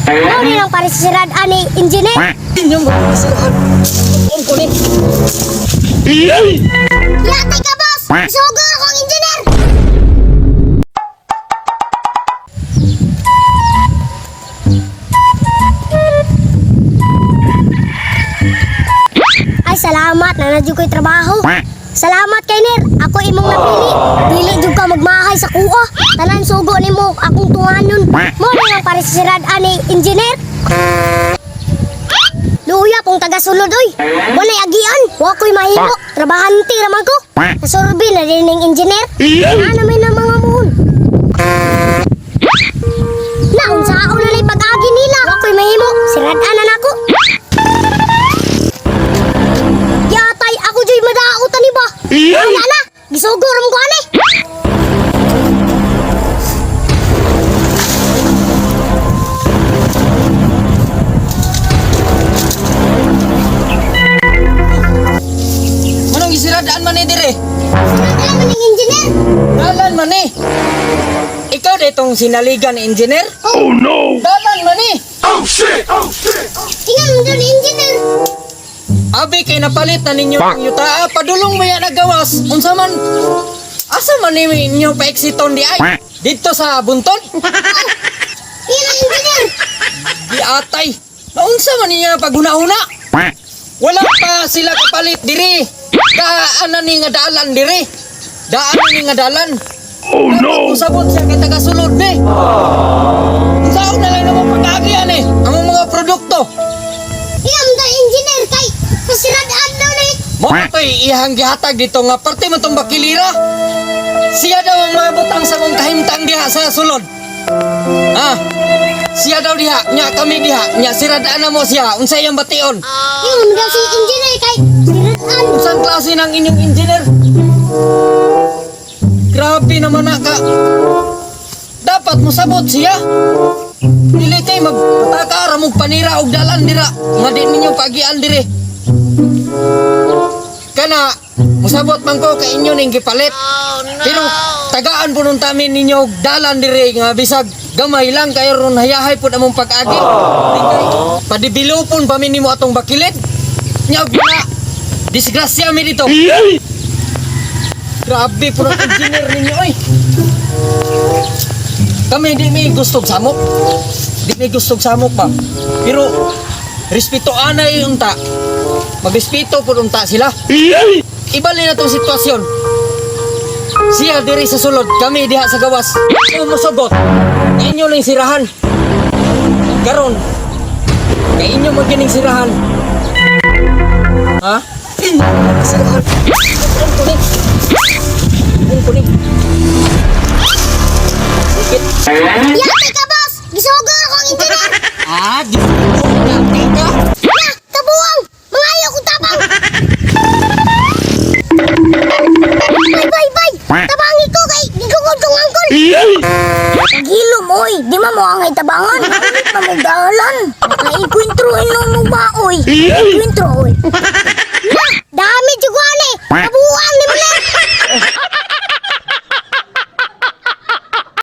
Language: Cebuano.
Mao ni lang pare si Sirad ani engineer. Inyong magsirahan. Ang kunin. Yatay ka, boss! Sugo akong engineer! Ay, salamat na nadyo ko'y trabaho. Salamat kay Ner, ako imong napili. Dili jud ka magmahay sa kuha. Tanan sugo nimo akong tunganon. Mo na lang pare si Sirad ani engineer. Luya pong taga-sulod oy. Walay agian, wa ko'y mahimo. Trabahante raman ko. Nasurbi na din ning engineer. Ano may na mga muhon. Naunsaon na lay pag-agi nila. Wa ko'y mahimo. Sirad-an na nako. Yatay ako joy madautan ni ba? Wala na. Gisugo ram ko ani. Manong gisiradaan man ni dire? Sirad-an man ning engineer. Dalan man ni. Ikaw ditong sinaligan ni engineer? Oh no! Dalan man ni. Oh shit! Oh shit! Ingan mo doon engineer. Abi kay napalit na ninyo ang yuta. Padulong mo yan nagawas. Unsa man asa man ni ninyo pa-exiton di ay? Dito sa buntod? Ingan engineer. Di atay. Naunsa man niya paghuna-huna? Wala pa sila kapalit diri. Daan na ni nga dalan diri. Daan na ni nga dalan. Oh no! Usabot siya kay taga-sulod ni. Unsaon na lang naman pag-agian eh. Ang mga produkto. Ingan mo doon engineer kay pasirad-an daw na. Mo to'y ihang gihatag dito nga parte man tong bakilira. Siya daw ang mga butang sa mong kahimtang diha sa sulod. Ah. Siya daw diha, nya kami diha, nya siradaan na mo siya, unsa iyang bation? Ingan mo daw si engineer kay siradaan. Unsang klase ng inyong engineer? Grabe naman na ka. Dapat mosabot siya. Dili kay magpataka ra mong panira og dalan dira nga di ninyo pagian dire. Kana mosabot man ko kay inyo ning gipalit. Pero tagaan po nun tamin ninyo og dalan dire nga bisag gamay lang kayo ron hayahay pud among pag-agi. Di kay Padibilopon pa mi nimo atong bakilit. Nya og mga disgrasya mi dito. Grabe po ng engineer ninyo ay. Kami di mi gustog samok. Di mi gustog samok pa. Pero respeto anay unta. Magrespeto po unta sila. Ibali na tong sitwasyon. Siya diri sa sulod, kami diha sa gawas. Kung mosugot, inyo lang sirahan. Karon, kay inyo magining sirahan. Ha? Inyo lang sirahan. Ang kuning. Ang kuning. Sikit. Yatay ka, boss! Gisugo akong engineer! Ah, di ko ka. Na, kabuang! Mga ayaw kong tabang! Bye, bye, bye! Tabangi ko kay gigugod kong angkol! Gilom, oy! Di ma mo angay tabangan! Ulit na mo dalan! Naikwintro ino mo ba, oy? Ikwintro, oy!